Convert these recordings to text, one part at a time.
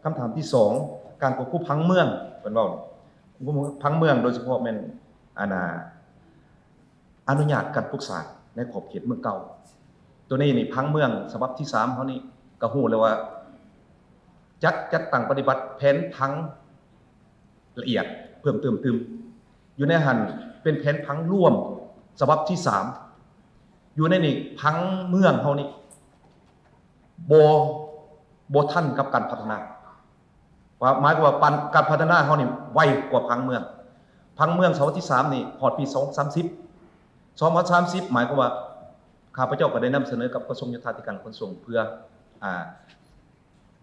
ຄຳຖາມທີສອງ ການຄວບຄຸມຜັງເມືອງ ເພິ່ນເວົ້າຄວບຄຸມຜັງເມືອງ ໂດຍສະເພາະແມ່ນ ອັນນ່າ ອະນຸຍາດການປຸກສ້າງໃນຂອບເຂດເມືອງເກົ່າ. ໂຕນີ້ນີ້ ຜັງເມືອງສະບັບທີສາມເຮົານີ້ກະຮູ້ແລ້ວວ່າ ຈັດ ຈັດຕັ້ງປະຕິບັດແຜນຜັງລະອຽດເພີ່ມເຕີມຕື່ມ. ຢູ່ໃນຫັ້ນເປັນແຜນຜັງລວມສະບັບທີສາມ. ຢູ່ໃນນີ້ຜັງເມືອງເຮົານີ້ ບໍ່ ບໍ່ທັນກັບການພັດທະນາ ວ່າ ໝາຍຄວາມວ່າການພັດທະນາເຮົານີ້ໄວກວ່າຜັງເມືອງ. ຜັງເມືອງສະບັບທີສາມນີ້ຮອດປີສອງພັນສາມສິບ ສອງພັນສາມສິບ ໝາຍຄວາມວ່າ ຂ້າພະເຈົ້າກໍໄດ້ນຳສະເໜີກັບກະຊວງໂຍທາທິການຂົນສົ່ງ ເພື່ອ ອ່າ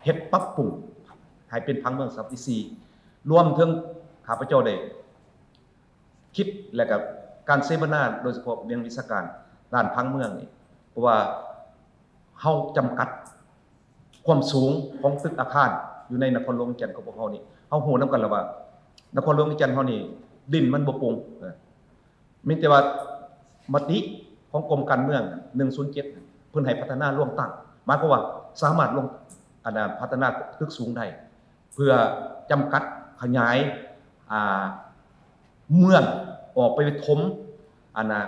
ເຮັດປັບປຸງໃຫ້ເປັນຜັງເມືອງສະບັບທີສີ່ ລວມເຖິງຂ້າພະເຈົ້າໄດ້ຄິດ ແລະກະການເສວະນາ ໂດຍສະເພາະວຽງວິຊາການດ້ານຜັງເມືອງນີ້ ເພາະວ່າເຮົາຈຳກັດຄວາມສູງຂອງຕຶກອາຄານຢູ່ໃນນະຄອນຫຼວງວຽງຈັນຂອງພວກເຮົານີ້. ເຮົາຮູ້ນຳກັນແລ້ວວ່ານະຄອນຫຼວງວຽງຈັນເຮົານີ້ດິນມັນບໍ່ໂປ່ງ ເອີ ມີແຕ່ວ່າມະຕິຂອງກົມການເມືອງໜຶ່ງສູນເຈັດ ເພິ່ນໃຫ້ພັດທະນາລວງຕັ້ງ ໝາຍຄວາມວ່າສາມາດລວງ ອັນນ່າ ພັດທະນາຕຶກສູງໄດ້ ເພື່ອຈຳກັດຂະຫຍາຍ ອ່າ ເມືອງອອກໄປຖົມ ອັນນ່າ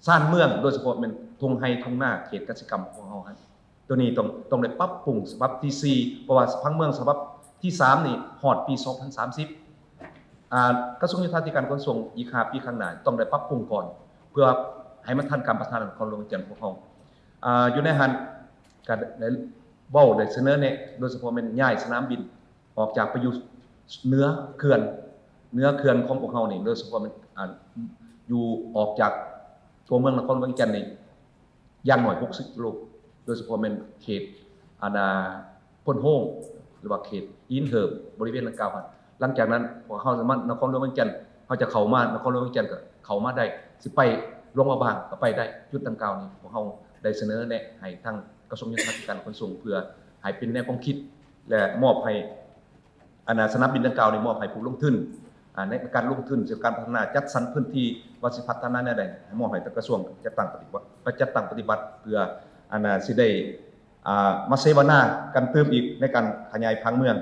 ຊານເມືອງ ໂດຍສະເພາະແມ່ນທົ່ງໄຮ່ທົ່ງນາເຂດກະສິກຳຂອງເຮົາຫັ້ນ. ໂຕນີ້ຕ້ອງ ຕ້ອງໄດ້ປັບປຸງສະບັບທີສີ່ ເພາະວ່າຜັງເມືອງສະບັບທີສາມນີ້ຮອດປີສອງພັນສາມສິບ ອ່າ ກະຊວງໂຍທາທິການຂົນສົ່ງອີກຫ້າປີຂ້າງໜ້າຕ້ອງໄດ້ປັບປຸງກ່ອນ ເພື່ອໃຫ້ມັນທັນການພັດທະນາຂອງນະຄອນຫຼວງວຽງຈັນຂອງພວກເຮົາ. ອ່າ ຢູ່ໃນຫັ້ນກະໄດ້ເວົ້າ ໄດ້ສະເໜີແນະ ໂດຍສະເພາະແມ່ນຍ້າຍສະໜາມບິນອອກຈາກໄປຢູ່ເໜືອເຂື່ອນ ເໜືອເຂື່ອນຂອງພວກເຮົານີ້ ໂດຍສະເພາະແມ່ນ ອ່າ ຢູ່ອອກຈາກຕົວເມືອງນະຄອນຫຼວງວຽງຈັນນີ້ ຢ່າງໜ້ອຍຫົກສິບກິໂລ ໂດຍສະເພາະແມ່ນເຂດ ອັນນ່າ ໂພນໂຮງ ຫຼືວ່າເຂດຫີນເຫີບ ບໍລິເວນດັ່ງກ່າວຫັ້ນ. ຫຼັງຈາກນັ້ນ ພວກເຮົາສາມາດ ນະຄອນຫຼວງວຽງຈັນ ເຮົາຈະເຂົ້າມາ ນະຄອນຫຼວງວຽງຈັນກໍເຂົ້າມາໄດ້ ຊິໄປຫຼວງພະບາງກໍໄປໄດ້. ຈຸດດັ່ງກ່າວນີ້ ພວກເຮົາໄດ້ສະເໜີແນະໃຫ້ທາງກະຊວງໂຍທາທິການຂົນສົ່ງ ເພື່ອໃຫ້ເປັນແນວຄວາມຄິດ ແລະ ມອບໃຫ້ ອັນນ່າ ສະໜາມບິນດັ່ງກ່າວນີ້ມອບໃຫ້ຜູ້ລົງທຶນ ອ່າ ໃນການລົງທຶນເຊິ່ງການພັດທະນາ ຈັດສັນພື້ນທີ່ວ່າຊິພັດທະນາແນວໃດ ໃຫ້ມອບໃຫ້ທາງກະຊວງຈັດຕັ້ງປະຕິບັດ ຈັດຕັ້ງປະຕິບັດ ເພື່ອ ອັນນ່າ ຊິໄດ້ ອ່າ ມາເສວະນາກັນຕື່ມອີກໃນການຂະຫຍາຍຜັງເມືອງ